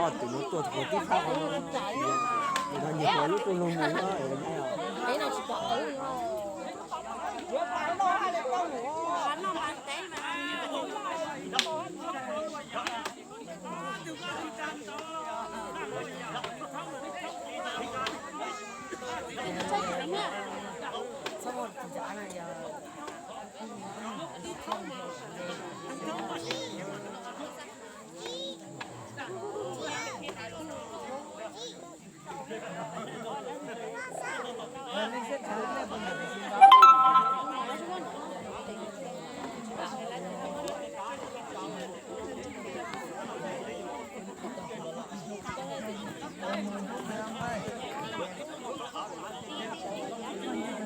Ob tug no tuaj tib thab, nyias lub tuaj lug mus na.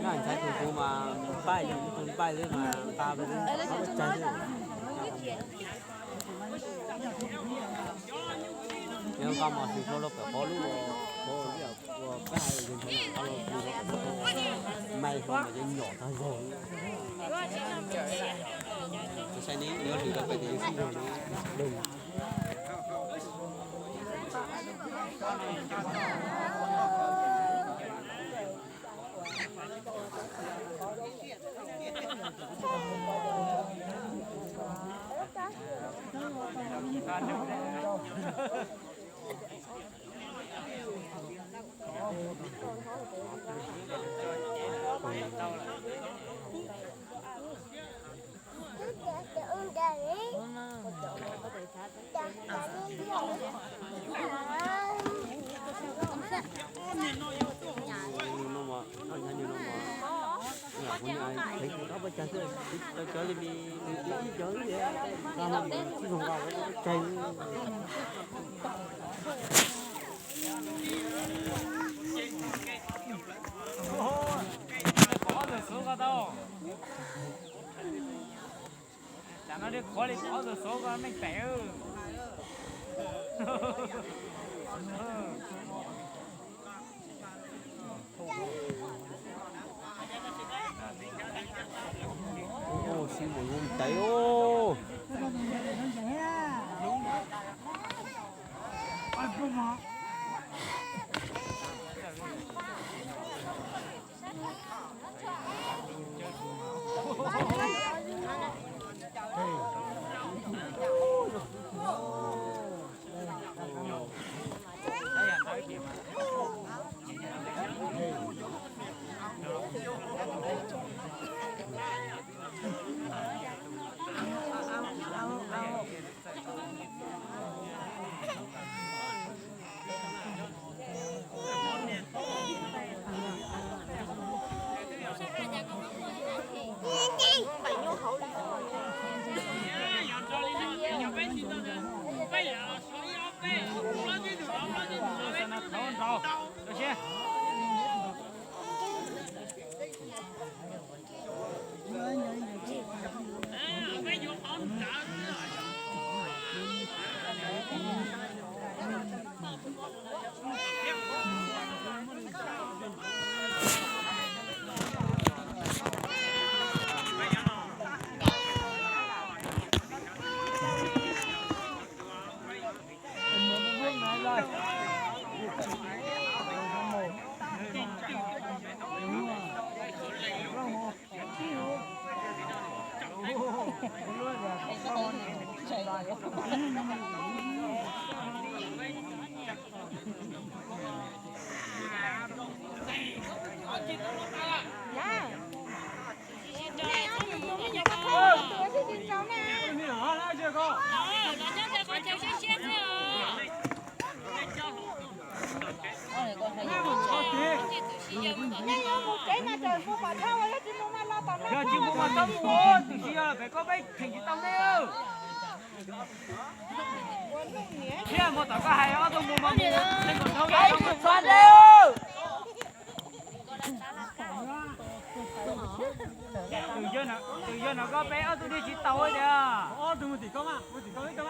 Noj ntxhais tus kuv mas npaij, tus npaij xwb mas nqa, qab tsaig xwb. Yog nqa mas xwm tau los pem qhov lub, qhov ua kab, qhov los pem qhov mai hlo mas yeej nyom tag zog. Tus sai ne yuav lwm rau pem tes yuav sib zog li. Tam no li qhuav li ob tug xov ko meej pem. Sib npaum zoo tais os. Yog tsis mus mas txhob mus, tus tsis yog pem koj peb cheem tsis tau nej. Thiab mus tom koj hais ob tug mus mas mus, nej kom dhau. Tus yawg no koj peb ob tug thiaj tsis tau tiag. Ob tug mus tim koj mas, mus tim koj peb.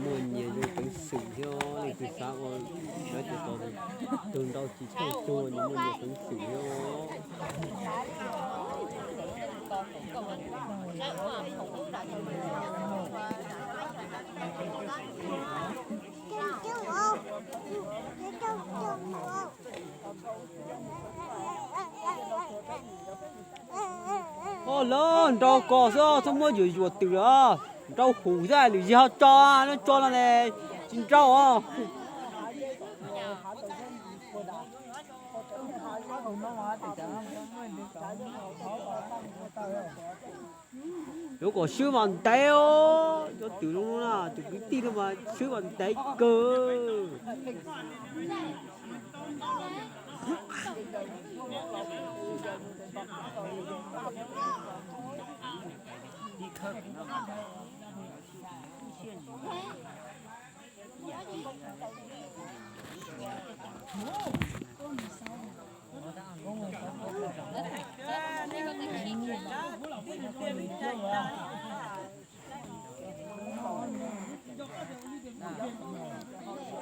Muaj nyias zoo peev xwm thiab, leej twg xav ua, lawv tias tus nrau tsis tshaj tuag, nws muaj nyias peev xwm thiab. Os, lawv nrau kos xwb, txhob muab yuam yuam twm os. Nrau hum xwb, lwm yam ho tso, lawv tso no ne, tsis nrau os. Yuav kom swb mas ntev os, cov twm no na, tus kwv tij no mas swb mas ntev kawg.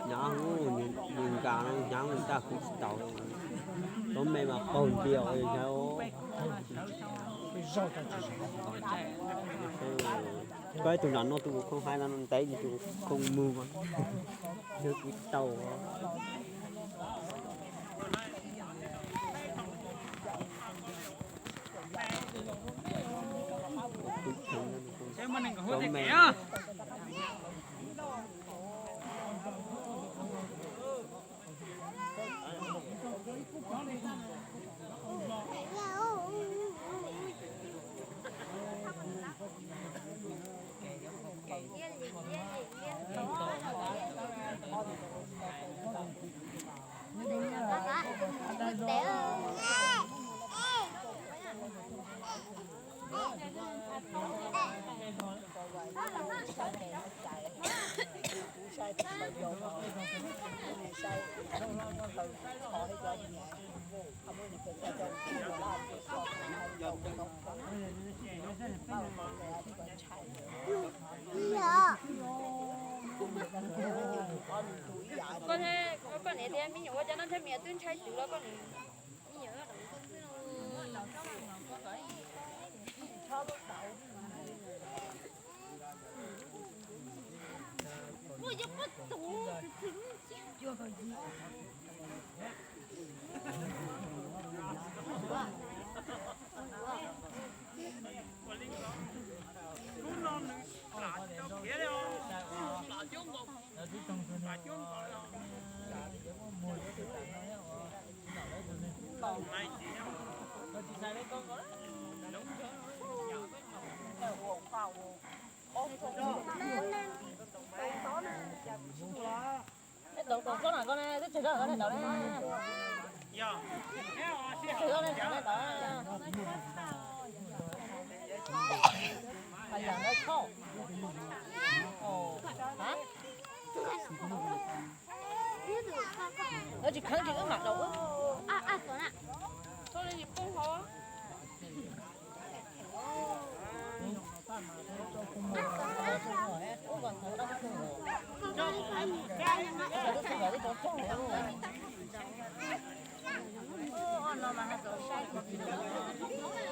Nyav, nws nkas no hnyav nws tag kuv tsis taus. Tov me mas qaug ntias os. Koj ib tug nram no tus khoom hais no ntev li tus khoom mus mas yog kuv tau. Koj, koj niam tias me nyuam ua cas no ntshai me nyuam twb ntshai twv los koj niam. Tau tau koj na, koj ne twb tseg koj na, tau ne. Tseg koj ne, tau ne, tau. Pas yam ntawd tshoj. Lawv tsis kheev ces wb mam daus wb.